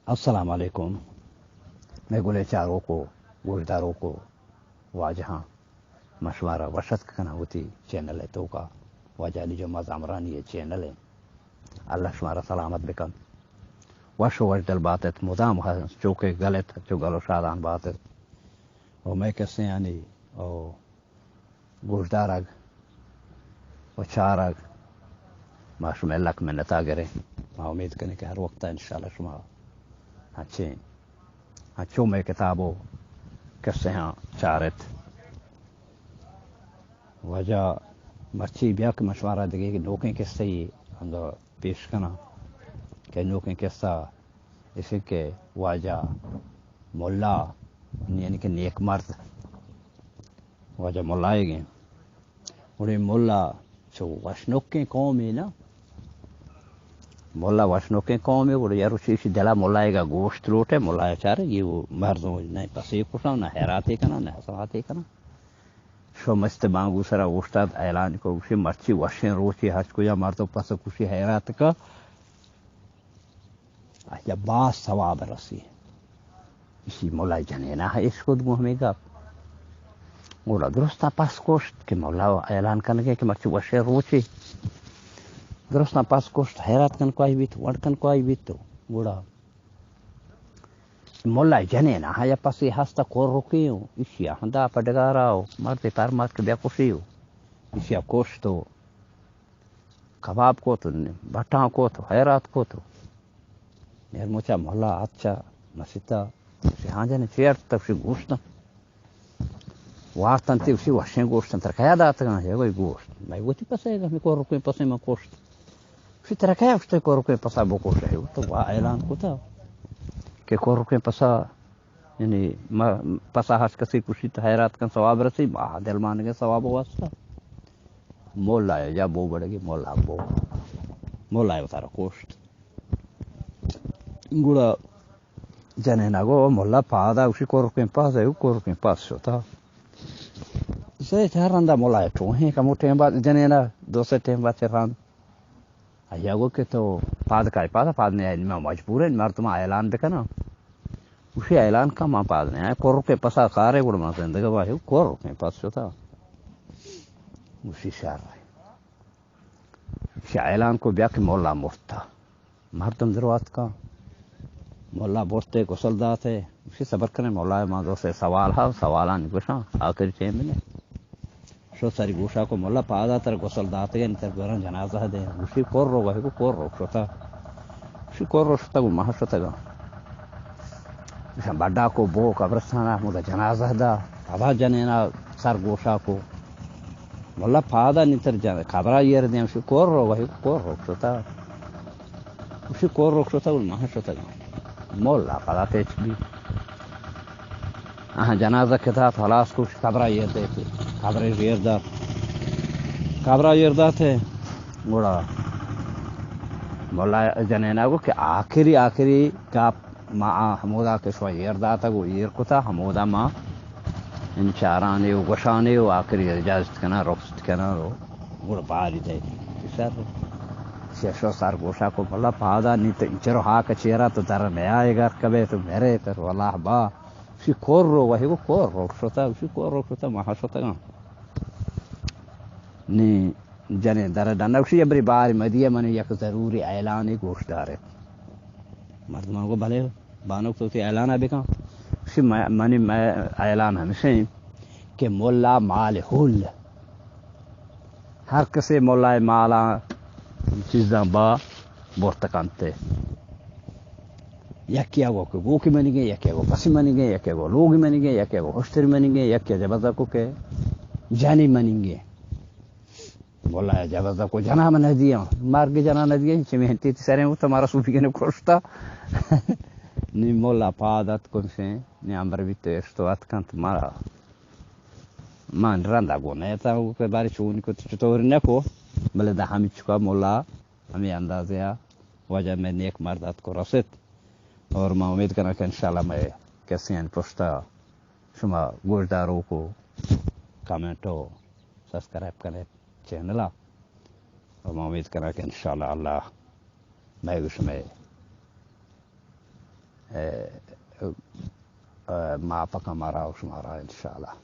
السلام علیکم، مئے گلیں چاروک و گوشداروک و واجہاں، من شمارا وش اتک کناں وتی چینل ءِ توکا، واجہ علی جمعہ زامرانی ءِ چینل ءَ۔ اللہ شمارا سلامت بکن، وش و وش دل بات ات، مدام چو کہ گل ات، چو گل و شادان بات ات۔ و مئے کسے آنی او گوشدارگ و چارگ، ما شمئے لک منتا گریں۔ ما امید کنیں کہ ہر وقتا انشاءاللہ شما ہنچیں، ہنچو مئے کتاب و کسہاں چارت۔ واجہ مرچی بیا کہ من شمارا دگہ نوکیں کسہ یے انگا پیش کناں کہ نوکیں کسہ ایش کہ واجہ ملا، یعنی کہ نیک مرد، واجہ ملائیگیں۔ گڑا ملا چو وشنوکیں قومے نا، ملا وشنوکیں قومے، گڑا یا روچی ایشی دلا ملائیگا گوشت لوٹے، ملا چارے یہ مردم نہ پسے کشاں، نہ حیراتے کناں، نہ حسناتے کناں۔ شو مست بانگو سرا اوشتات، اعلان کو، گوشی مرچی وشیں روچے، ہرچ کجا مردم پس کشی حیرات کا، آیا باز ثواب رسی۔ ایشی ملا جنینا اشکت گوں ہمے گپ۔ گڑا درستاں پس کشت کہ ملا اعلان کنگے کہ مرچی وشیں روچے۔ درستاں پس کشت، حیرات کن کوائی بیت، وڑ کن کوائی بیت تو۔ گڑا ملا جنینا آیا پسی ہستا کرکے و ایشی ہندا پہ ڈگارا و مردے پرمات کہ بیا کشی و ایشی کشت و کباب کت و بٹاں کت و حیرات کت و میر مچا ملا ات چا مسیتا، گوشی ہاں جنے چی ارت؟ گوشی گوشتاں۔ وارتنتی، گوشی وشیں گوشتاں، ترا کیا داتگاں؟ ہے وہی گوشت۔ مئے وتی پسے گا، ہمیں کرکیں پسے من کشت۔ گوشی ترا کیا گوشتے کرکیں پسا بکش؟ ہے تو وا اعلان کتا کہ کرکیں پسا، یعنی ما پسا ہر کسی کشی تو حیرات کن ثواب رسی، ما دل مانگے ثواب واسطہ۔ مولا یا بو بڑگی، مولا بو، مولا وتارا کشت۔ گڑا جنینا گو ملا پادا، گوشی کرکیں پس، ہے کرکیں پس شتا۔ سے چار رندا ملا ٹوہیں کمو ٹیم بعد جنینا دو سے ٹیم بعد چہ رند۔ آیا گو کہ تو پاد کائے پادا، پاد نہیں آئی، ما مجبور ہیں مردم اعلان بکنا۔ گوشی اعلان کا ما پاد نہیں آئے، کرکیں پسا کارے گڑا ما زندگا باہی کرکیں پس شتا۔ گوشی شر۔ شاہ اعلان کو بیا کہ مولا مرتا۔ مردم درو آتکا۔ مولا برتے، غسل داتے۔ گوشی صبر کنے مولا، ما دو سے سوال ہا، سوالانی گوشاں، آخری ٹیم نے۔ شو سری گوشا کو مولا پادا تر غسل داتگے، تر گورن جنازہ دے۔ گوشی کور رو، وہی کو کور رو شتا۔ گوشی کور رو شتا، گو ماہ شتگا۔ ایشاں بڈا کو بو قبرستان ءَ، ہمودا جنازہ دا، پدا جنینا سر گوشا کو۔ ملا پادا نی تر جن-، قبرا ایر دیم، شو کور رو، وہی کور رو شتا۔ شو کور رو شتا، گل ماہ شتا۔ ملا پدا تیچ بی۔ آہاں جنازہ کہ دات، خلاص کو، قبرا ایر دے، قبرا ایر دات۔ قبرا ایر داتے، گڑا ملا جنینا گو کہ آخری، آخری گپ ما آ ہمودا کہ شما ایر داتگ و ایر کتا، ہمودا ما انچارانے و گوشانے و آخری اجازت کنا، رخصت کنا و گڑا باری دے۔ شر۔ ششو سر گوشا کو، ملا پادا نی تو انچرو ہاک چیرا تو در نیائے، گر کبے تو میرے تر واللہ با۔ شی کور رو، وہی کو کور رو شتا، شی کور رو شتا، ماہ شتگاں۔ نی جنے در ڈنگ شی، ابری بار مدیے، من یک ضروری اعلانے گوش دارے۔ مردمان گو بلے بانک تو تی اعلان بکن۔ شی من، منی اعلان ہمشیں کہ ملا مال ہول، ہر کسے ملا مالا چیزاں با برت کنت۔ یکے ءَ گو کہ گوکے منیگیں، یکے ءَ گو پسی منیگیں، یکے ءَ گو لوگی منیگیں، یکے ءَ گو ہشتری منیگیں، یکے ءَ جبزا کو کہ جنی منیگیں۔ واللہ جبزا کو جنا من ندیاں، مرگ جنا ندیاں، چہ محنتی تی سریں ہوتا مارا صوفی نے کشتا۔ نی مولا پاد ات کنشیں، نی امر بیت اشتو ات کنت مارا۔ من رندا گو نیتا کہ باری چونی کو چطور نکو، بلے دا ہمی چکا مولا ہمے اندازے ءَ واجہ مئے نیک مرد اتک و رست۔ اور ما امید کناں کہ انشاءاللہ مئے کسیانی پشتا شما گوشداروک و کمنٹ و سبسکرائب کنیت چینل ءَ۔ اور ما امید کناں کہ انشاءاللہ اللہ مئے گو شمئے موافق ہمارا و شمارا انشاءاللہ۔